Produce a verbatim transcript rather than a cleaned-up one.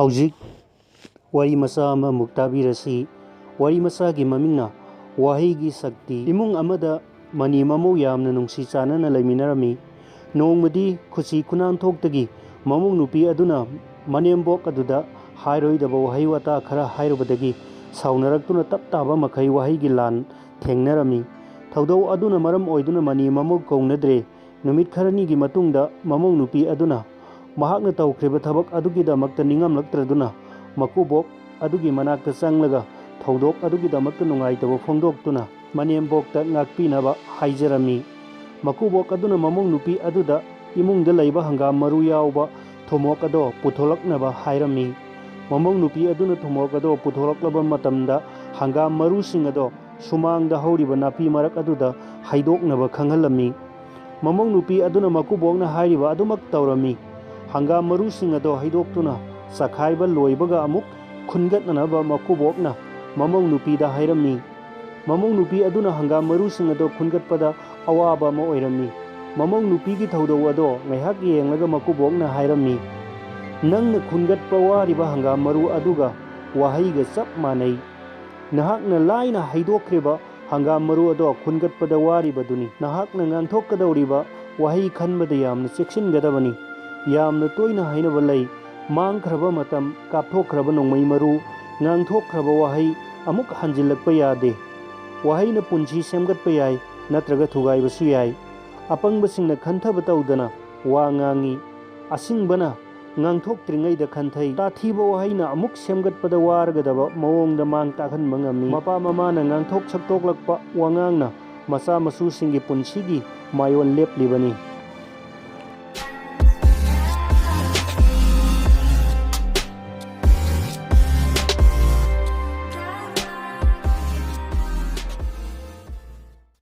ꯍꯧꯖꯤꯛ ꯋꯥꯔꯤ ꯃꯆꯥ ꯑꯃꯃꯨꯛ ꯇꯥꯕꯤꯔꯁꯤ꯫ ꯋꯥꯔꯤ ꯃꯆꯥꯒꯤ ꯃꯃꯤꯡꯅ ꯋꯥꯍꯩꯒꯤ ꯁꯛꯇꯤ꯫ ꯏꯃꯨꯡ ꯑꯃꯗ ꯃꯅꯤ ꯃꯃꯧ ꯌꯥꯝꯅ ꯅꯨꯡꯁꯤ ꯆꯥꯟꯅꯅ ꯂꯩꯃꯤꯟꯅꯔꯝꯃꯤ꯫ ꯅꯣꯡꯃꯗꯤ ꯈꯨꯁꯤ ꯈꯨꯅꯥꯟ ꯊꯣꯛꯇꯒꯤ ꯃꯃꯧ ꯅꯨꯄꯤ ꯑꯗꯨꯅ ꯃꯅꯦꯝꯕꯣꯛ ꯑꯗꯨꯗ ꯍꯥꯏꯔꯣꯏꯗꯕ ꯋꯥꯍꯩ ꯋꯥꯇꯥ ꯈꯔ ꯍꯥꯏꯔꯨꯕꯗꯒꯤ ꯁꯥꯎꯅꯔꯛꯇꯨꯅ ꯇꯞ ꯇꯥꯕ ꯃꯈꯩ ꯋꯥꯍꯩꯒꯤ ꯂꯥꯟ ꯊꯦꯡꯅꯔꯝꯃꯤ꯫ ꯊꯧꯗꯣꯛ ꯑꯗꯨꯅ ꯃꯔꯝ ꯑꯣꯏꯗꯨꯅ ꯃꯅꯤ ꯃꯃꯧ ꯀꯧꯅꯗ꯭ꯔꯦ꯫ ꯅꯨꯃꯤꯠ ꯈꯔꯅꯤꯒꯤ ꯃꯇꯨꯡꯗ ꯃꯃꯧ ꯅꯨꯄꯤ ꯑꯗꯨꯅ ꯃꯍꯥꯛꯅ ꯇꯧꯈ꯭ꯔꯤꯕ ꯊꯕꯛ ꯑꯗꯨꯒꯤꯗꯃꯛꯇ ꯅꯤꯡꯉꯝꯂꯛꯇ꯭ꯔꯗꯨꯅ ꯃꯀꯨꯕꯣꯛ ꯑꯗꯨꯒꯤ ꯃꯅꯥꯛꯇ ꯆꯪꯂꯒ ꯊꯧꯗꯣꯛ ꯑꯗꯨꯒꯤꯗꯃꯛꯇ ꯅꯨꯡꯉꯥꯏꯇꯕ ꯐꯣꯡꯗꯣꯛꯇꯨꯅ ꯃꯅꯦꯝꯕꯣꯛꯇ ꯉꯥꯛꯄꯤꯅꯕ ꯍꯥꯏꯖꯔꯝꯃꯤ꯫ ꯃꯀꯨꯕꯣꯛ ꯑꯗꯨꯅ ꯃꯃꯧ ꯅꯨꯄꯤ ꯑꯗꯨꯗ ꯏꯃꯨꯡꯗ ꯂꯩꯕ ꯍꯪꯒꯥꯝ ꯃꯔꯨ ꯌꯥꯎꯕ ꯊꯨꯝꯃꯣꯛ ꯑꯗꯣ ꯄꯨꯊꯣꯛꯂꯛꯅꯕ ꯍꯥꯏꯔꯝꯃꯤ꯫ ꯃꯃꯧ ꯅꯨꯄꯤ ꯑꯗꯨꯅ ꯊꯨꯝꯃꯣꯛ ꯑꯗꯣ ꯄꯨꯊꯣꯛꯂꯛꯂꯕ ꯃꯇꯝꯗ ꯍꯪꯒꯥꯝ ꯃꯔꯨꯁꯤꯡ ꯑꯗꯣ ꯁꯨꯃꯥꯡꯗ ꯍꯧꯔꯤꯕ ꯅꯥꯄꯤ ꯃꯔꯛ ꯑꯗꯨꯗ ꯍꯩꯗꯣꯛꯅꯕ ꯈꯪꯍꯜꯂꯝꯃꯤ꯫ ꯃꯃꯧ ꯅꯨꯄꯤ ꯑꯗꯨꯅ ꯃꯀꯨꯕꯣꯛꯅ ꯍꯥꯏꯔꯤꯕ ꯑꯗꯨꯃꯛ ꯇꯧꯔꯝꯃꯤ꯫ ꯍꯪꯒꯥꯝ ꯃꯔꯨꯁꯤꯡ ꯑꯗꯣ ꯍꯩꯗꯣꯛꯇꯨꯅ ꯆꯈꯥꯏꯕ ꯂꯣꯏꯕꯒ ꯑꯃꯨꯛ ꯈꯨꯟꯒꯠꯅꯅꯕ ꯃꯀꯨꯕꯣꯛꯅ ꯃꯃꯧ ꯅꯨꯄꯤꯗ ꯍꯥꯏꯔꯝꯃꯤ꯫ ꯃꯃꯧ ꯅꯨꯄꯤ ꯑꯗꯨꯅ ꯍꯪꯒꯥꯝ ꯃꯔꯨꯁꯤꯡ ꯑꯗꯣ ꯈꯨꯟꯒꯠꯄꯗ ꯑꯋꯥꯕ ꯑꯃ ꯑꯣꯏꯔꯝꯃꯤ꯫ ꯃꯃꯧ ꯅꯨꯄꯤꯒꯤ ꯊꯧꯗꯧ ꯑꯗꯣ ꯉꯥꯏꯍꯥꯛ ꯌꯦꯡꯂꯒ ꯃꯀꯨꯕꯣꯛꯅ ꯍꯥꯏꯔꯝꯃꯤ, "ꯅꯪꯅ ꯈꯨꯟꯒꯠꯄ ꯋꯥꯔꯤꯕ ꯍꯪꯒꯥꯝ ꯃꯔꯨ ꯑꯗꯨꯒ ꯋꯥꯍꯩꯒ ꯆꯞ ꯃꯥꯟꯅꯩ꯫ ꯅꯍꯥꯛꯅ ꯂꯥꯏꯅ ꯍꯩꯗꯣꯛꯈ꯭ꯔꯤꯕ ꯍꯪꯒꯥꯝ ꯃꯔꯨ ꯑꯗꯣ ꯈꯨꯟꯒꯠꯄꯗ ꯋꯥꯔꯤꯕꯗꯨꯅꯤ꯫ ꯅꯍꯥꯛꯅ ꯉꯥꯡꯊꯣꯛꯀꯗꯧꯔꯤꯕ ꯋꯥꯍꯩ ꯈꯟꯕꯗ ꯌꯥꯝꯅ ꯆꯦꯛꯁꯤꯟꯒꯗꯕꯅꯤ꯫ ꯌꯥꯝꯅ ꯇꯣꯏꯅ ꯍꯥꯏꯅꯕ ꯂꯩ, 'ꯃꯥꯡꯈ꯭ꯔꯕ ꯃꯇꯝ, ꯀꯥꯞꯊꯣꯛꯈ꯭ꯔꯕ ꯅꯣꯡꯃꯩ ꯃꯔꯨ, ꯉꯥꯡꯊꯣꯛꯈ꯭ꯔꯕ ꯋꯥꯍꯩ ꯑꯃꯨꯛ ꯍꯟꯖꯤꯜꯂꯛꯄ ꯌꯥꯗꯦ꯫ ꯋꯥꯍꯩꯅ ꯄꯨꯟꯁꯤ ꯁꯦꯝꯒꯠꯄ ꯌꯥꯏ, ꯅꯠꯇ꯭ꯔꯒ ꯊꯨꯒꯥꯏꯕꯁꯨ ꯌꯥꯏ꯫ ꯑꯄꯪꯕꯁꯤꯡꯅ ꯈꯟꯊꯕ ꯇꯧꯗꯅ ꯋꯥ ꯉꯥꯡꯉꯤ꯫ ꯑꯁꯤꯡꯕꯅ ꯉꯥꯡꯊꯣꯛꯇ꯭ꯔꯤꯉꯩꯗ ꯈꯟꯊꯩ꯫ ꯇꯥꯊꯤꯕ ꯋꯥꯍꯩꯅ ꯑꯃꯨꯛ ꯁꯦꯝꯒꯠꯄꯗ ꯋꯥꯔꯒꯗꯕ ꯃꯑꯣꯡꯗ ꯃꯥꯡ ꯇꯥꯛꯍꯟꯕ ꯉꯝꯃꯤ꯫ ꯃꯄꯥ ꯃꯃꯥꯅ ꯉꯥꯡꯊꯣꯛ ꯁꯛꯇꯣꯛꯂꯛꯄ ꯋꯥꯉꯥꯡꯅ ꯃꯆꯥ ꯃꯁꯨꯁꯤꯡꯒꯤ ꯄꯨꯟꯁꯤꯒꯤ ꯃꯥꯌꯣꯟ ꯂꯦꯞꯂꯤꯕꯅꯤ꯫